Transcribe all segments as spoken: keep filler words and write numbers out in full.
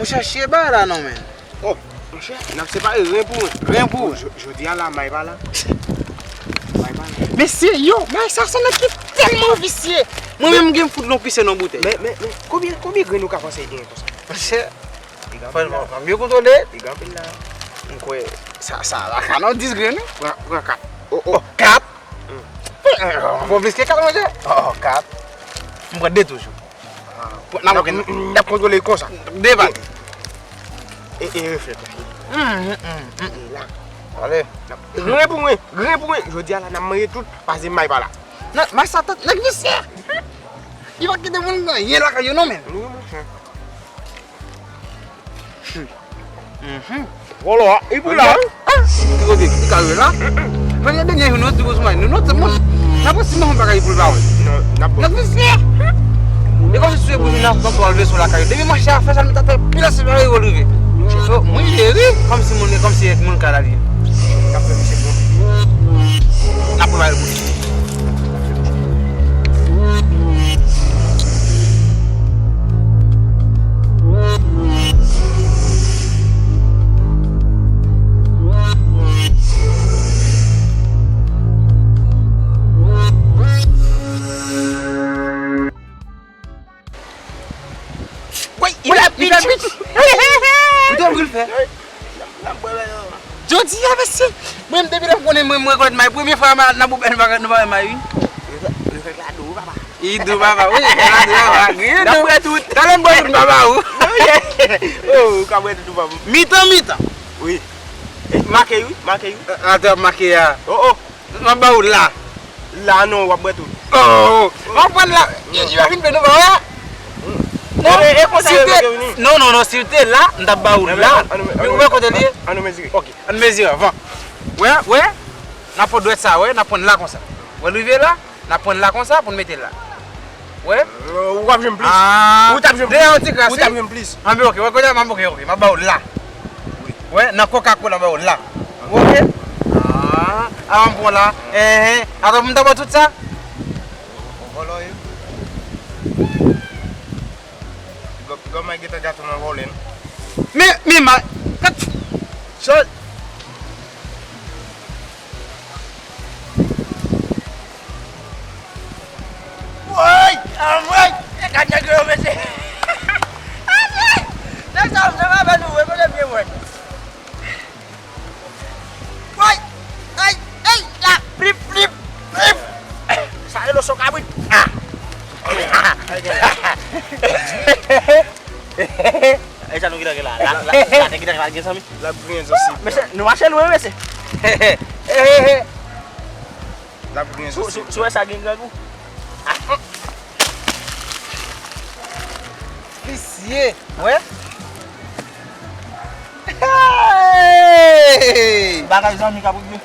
Monchè, chye bagay la non, men. Oh, monchè, n ap separe ren pou ren. Ren pou ren. Jodi a la, may pa la. May pa la. Mesye, yo, may sa se nèg ki tèlman visye. Mwen menm, m gen fout lon pise nan boutèy. Men, men, men, konbyen, konbyen grenn ou ka panse l genyen konsa? Monchè, franchman, fò m byen kontwole. Li gen anpil la. M kwè, sa, sa la ka nan dis grenn, wi. Pran, pran kat. Oh, oh. Oh, kat? Bon, plis ke kat, monchè. Oh, kat. M pran de toujou. N ap, n ap kontwole l konsa. De bak. E, e reflèt la. E la. Ale. Ren pou ren, ren pou ren. Jodi a la, n ap manje tout, pase may pa la. Nan, may sa tèt, nèg visye. Li pa kite moun gen anyen lakay yo non, men. Wi, monchè. Vòlò a, li pou la, wi. Li kote, li ka rive la. Mwen gen dènye jou nou di pou sou may. Nou, nou, se moun. N ap si moun pa ka pou l pa wè. N ap visye. E kòmsi sou epou nan nan pou anleve sou lakay. Depi mwen chè a fè sa, nou ta fè pil asepare yo rive. Mwen rive, wi. Kòmsi moun, kòmsi moun ka la li. N ap fè misye bon. N ap prepare pou li. Woy, li fè pitch. Ou te vle l fè? Jodi a, mesye, mwen menm depi lè m konnen mwen, mwen rekonèt may. Premye fwa m nan boubèl, nou pa wè may, wi. Reflèt la dou, papa. Li dou, papa, wi, reflèt la dou, papa. Griyen dou. Talè m bwè tout, papa, ou. Oh, ou ka bwè tout, papa. Mitan, mitan. Wi. Make, wi, make, wi. Atè, make a. Oh, oh. M ap ba ou la. La non, w ap bwè tout. Oh, w ap pran la. Imajine nou pa wè. Non, e, e konsa si yo te, mete w ni. Non, non, non, si l te la, m t ap ba ou la. Ann, ann, ann, ou wè kote l ye? Ann nou mezire. Ok, ann mezire avan. Wè, wè. N ap pran dwèt sa, wè, n ap pran la konsa. Wè l rive la, n ap pran la konsa pou n mete la. Wè? Ou ap jwenn plis. Ah, ou t ap jwenn plis. Deyò ti kras, ou t ap jwenn plis. Anben, ok, wè, kounye a, m ap, ok, ok, m ap ba ou la. Wi. Wè, nan Coca-Cola, m ap ba ou la. Ou ok? Ah, avan m pran la. Enhen. Atò, pou m ta ba tout sa? Vòlò yo. Gòm, gòm a gentan gato nan vòlè, non? Men, men, ma, kat. Chòt. Woy! Anmwey! E gad nèg yo, mesye! Anmwey! Nèg sa yo, sa va fè nou, e kote pye mwen? Woy! Ay! Ay! La! Plip! Plip! Plip! Sa rele son kabrit! Ah! E sa nou gentan gen la? La, la, la, te gentan gen la, gen zanmi. L ap griyen zanmi. Mesye, nou mache lwen, mesye. L ap griyen zanmi. Si w wè sa gen grangou. Visye, wè. Hey! Bagay zanmi k ap regle.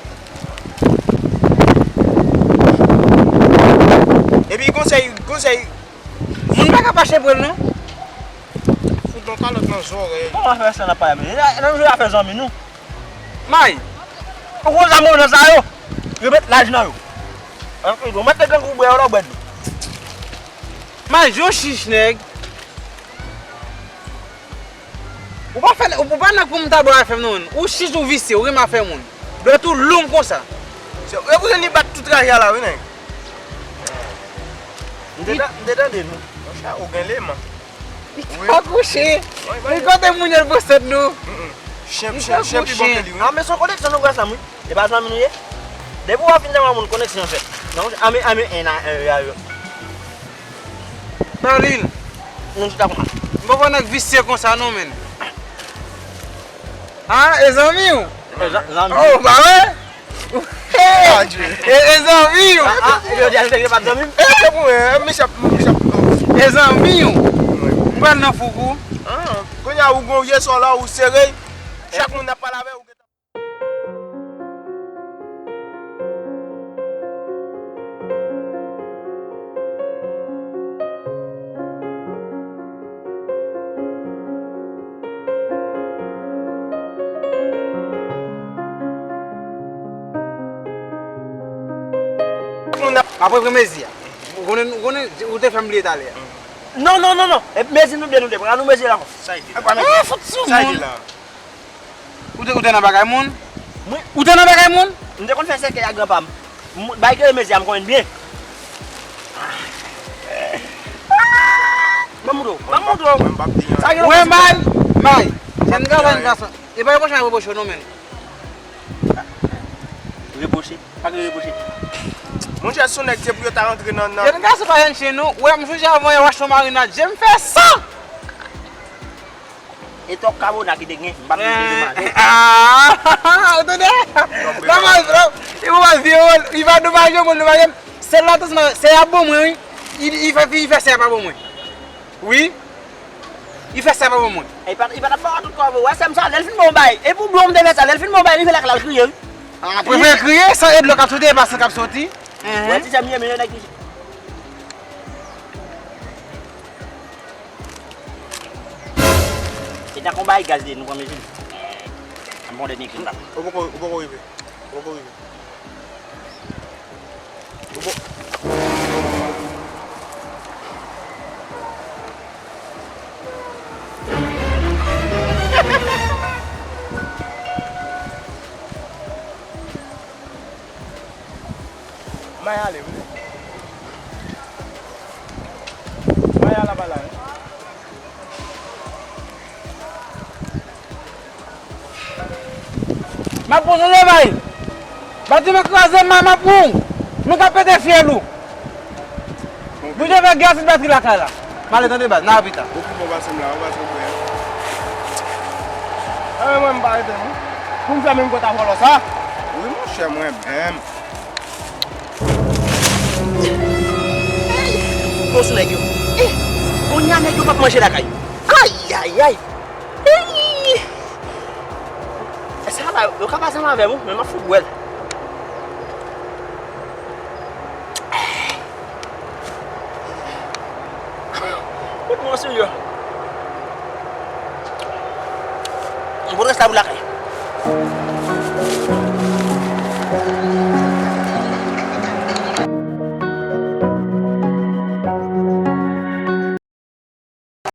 Epi konsèy, konsèy. Moun pa ka fache pou l non. Fout yon kalòt nan zòrèy. Kòman fè sa n ap pale? E nan afè zanmi nou. May. Ou konn sa moun nan sa yo? Yo met laj nan yo. An, ou mèt te gen gou bwè, yo lò bwè dlo. May, yo chich nèg. Ou pa fè, ou pa nan gwo moun ta bò afè m non, menn. Ou chich, ou visye, ou renmen afè moun. Dwèt ou long konsa. Se, e pou li bat tout raje a la, wi, nèg. M te ta-, m te tande nou. Monchè, ou gen leman. Li pa kouche. Li kote moun yo l posèd nou. Chen, chen, chen pi bon ke li, wi. Ah, men se yon koneksyon nou pran ansanm, wi. E pa zanmi nou ye? Depi w ap fin nan moun koneksyon fèt. Non, ame, ame, en a, en a, yo. Berlin. Nou chita konsa. M pa konn nèg visye konsa non, menn. Ah, e zanmi w? E zan-, zanmi. Oh, ba wè? Hey! E, e zanmi w? Ah, ah, yo di a nou te gen pa zanmi. E, se pou, e, mi chap, mi chap. E zanmi w? M pral nan fouk ou. Ah, kounye a ou gon vye sò la, ou sere. Chak moun ap pale avè ou. Apre pran mezi a. Ou konnen, ou konnen, ou te fè m bliye talè a. Non, non, non, non. E mezi nou de, nou de. Pran nou mezi la. Sa y di la? Ah, fout sou moun. Sa y di la? Ou te, ou te nan bagay moun? Mwen? Ou te nan bagay moun? M te konn fè sèkèy ak granpa m. M, bay kere mezi a, m konnen l byen. Ban m montre w. Ban m montre w. Mwen, m p ap di anyen. Sa gen... Wè, bay, bay. Jèn gason, jèn gason. E pa reproche, reproche non, men. Reproche? Pa gen reproche. Monchè, se yon nèg, se pou yo ta rantre nan, nan... Jèn gason pa jèn chen, non. Wè, m sonje avan yè w achte yon marinad. Je m fè sa! E tòk kabona ki te gen, m pa t vle domaj. Ah, ou tande? Domaj, domaj. E pou pa vye, li pa domaj, moun domaj. Sèl la, tout se a bon mwen, wi. Li, li fè, li fè sèl pa bon mwen. Wi. Li fè sèl pa bon mwen. E pa, li pa t ap ba w tout kò, wè sèm sa, lè l fin ba w bay. E pou dlo m te fè sa, lè l fin ba w bay, li fè lakay la, l kriye, wi. Ah, prefere kriye, san e dlo k ap soti, e pa san k ap soti. Wè ti sèm, li renmen nèg ki... Se tankou bay gaz li, nou pran mezi. An bon dènye kidnap. Ou poko, ou poko rive. Ou poko rive. Ou po- May ale, wi. May al aba la, wi. M ap pran sou lè bay. Batiman kraze, m, m ap pran. Nou ka pete fyèl ou. Bouje fè gaz batri lakay la. M ale tande baz, nan pita. Ou pi bon pase m la, ou pase m byen. A, mwen, m pa rete, non. Pou m fè menm kòta vòlò sa. Wi, monchè, mwen menm. Ey! Gwo sou nèg yo. Eh! Kounye a nèg yo p ap manje lakay yo. Ayayay! Ey! Sa va, yo ka pase ansanm avè m, wi, men m ap fout bwè l. Kout mwen sou yo. M pot rès la pou lakay.